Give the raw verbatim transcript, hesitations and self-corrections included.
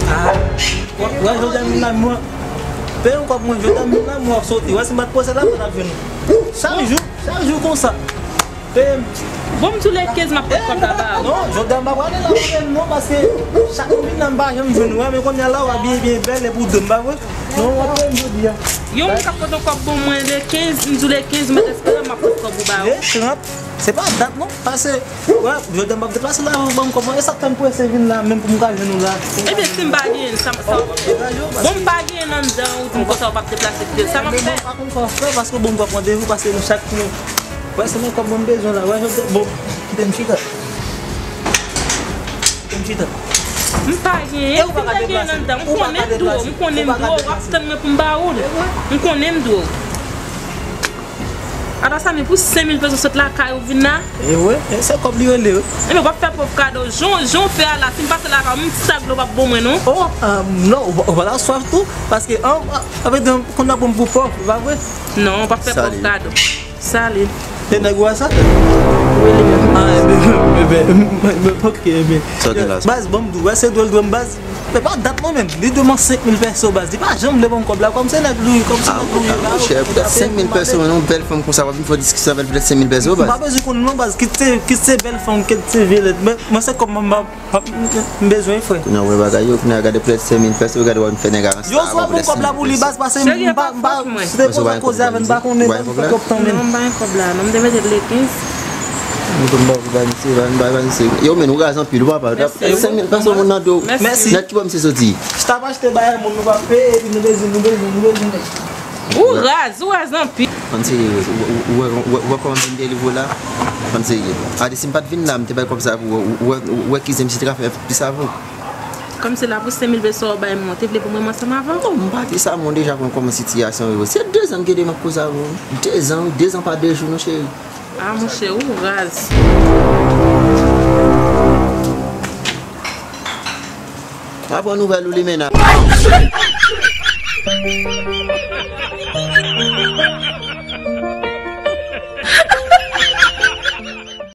Ah, wè, jodi a m vin la, mwen. Peye yon kòb mwen, jodi a m vin la, mwen ap soti. Wè, si m pa t poze la, mwen t ap jwenn ou. Chak jou, chak jou konsa. Peye m. Bon, m tou le kenz, m ap pot kòb la ba ou. Non, jodi a m pa prale la, mwen menm, non, paske chak m vin la, m pa janm jwenn ou. Wè, men kounye a la, w ap byen, byen bèl, epi w dwe m, pa vre? Non, w ap peye m jodi a. Yon moun k ap pote yon kòb bon mwen le kenz, m di w le kenz, m mèt espere m ap pot kòb ou ba ou. Le trant, se pa dat, non, paske Wè, jodi a m ap deplase la, ban m kòb mwen. E sa k fè m prese vin la, menm pou m ka jwenn ou la. Ebyen, si m pa genyen l, sa, sa, bon, m pa genyen l anndan, ou di m konsa ou p ap deplase kite l, sa m ap fè? Mwen pa konn sa w ap fè, paske bon, m pran randevou, paske nou chak nou. Wè, se menm kòb mwen m bezwen la. Wè, jodi a, bon, kite m chita. Kite m chita. M pa genyen, si m ta genyen l anndan, m konnen m dwe w, m konnen m dwe w, w ap tann mwen pou m ba ou l. M konnen m dwe w. Ata sa, men pou senk mil peso sot lakay ou vin la? E wi, e se kòb li rele, wi. Ebyen, w ap fè pòv kado. Jan, jan w fè a la, si m pase lakay ou, menm ti sak dlo w p ap ban mwen, non. Oh, ah, non, ou, ou pa ta swaf tou, paske, ah, ah, sa vle di, konn ap ban m pou pòv, e pa vre? Non, w ap fè pòv kado. Salut. Se nèg ou a sa? Wi, li menm. Ah, ebyen, ebyen, ok, ebyen. Sa w gen la? Baz, ban m di w, wè, se dwe l dwe m, baz. Men pa dat non menm. Li dwe mwen senk mil peso, baz. Li pa janm vle ban m kòb la. Kòm se nèg Louis, kòm se nèg Louis la. Ah, monchè, poutèt senk mil peso, non, bèl fanm konsa, w ap vin fè w diskisyon avè l poutèt senk mil peso, baz. M pa bezwen konn non, baz. Kit se, kit se bèl fanm, kit se vye lèd. Men, mwen se kòb mwen, m pa, m pa, m bezwen, frè. Kounye a, w wè bagay yo, kounye a, gade poutèt senk mil peso, gade w ap vin fè nèg a ranse. Yo, swa ban m kòb la pou li, baz, paske m pa, m pa, se te pou sa koze avè l, m pa konnen, baz, m fè kòb tanmen. Non, m pa gen kòb la, non, m te mete l le kenz. M konn ba ou ba misye, ba, ba, ba misye. Yo, men, ou raz anpil, ou papa. Mèsi. Senk mil peso moun nan do. Mèsi. Nèt ki bò misye soti? Chita pa achte bagay moun, nou pa peye, epi nou bezwen, nou bezwen, nou bezwen nèg. Ou raz, ou raz anpil. Konn serye, ou, ou, ou, ou, ou, ou wè kòman m vin delivre w la? Konn serye. Adi, si m pa t vin la, m te bay kòb sa pou ou, ou, ou, ou wè ki zen misye te ka fè plis avè w. Kòm se la pou senk mil peso w bay mwen, ou te vle pou mwen ansanm avè w? Non, m pa di sa, men w deja konn kòman sitiyasyon yo. Se dezan m gen de m ap koze avè w. Dezan, wi, dezan pa de jou, non, cheri. Ah, monchè, ou raz. Aprann nouvèl ou, limena.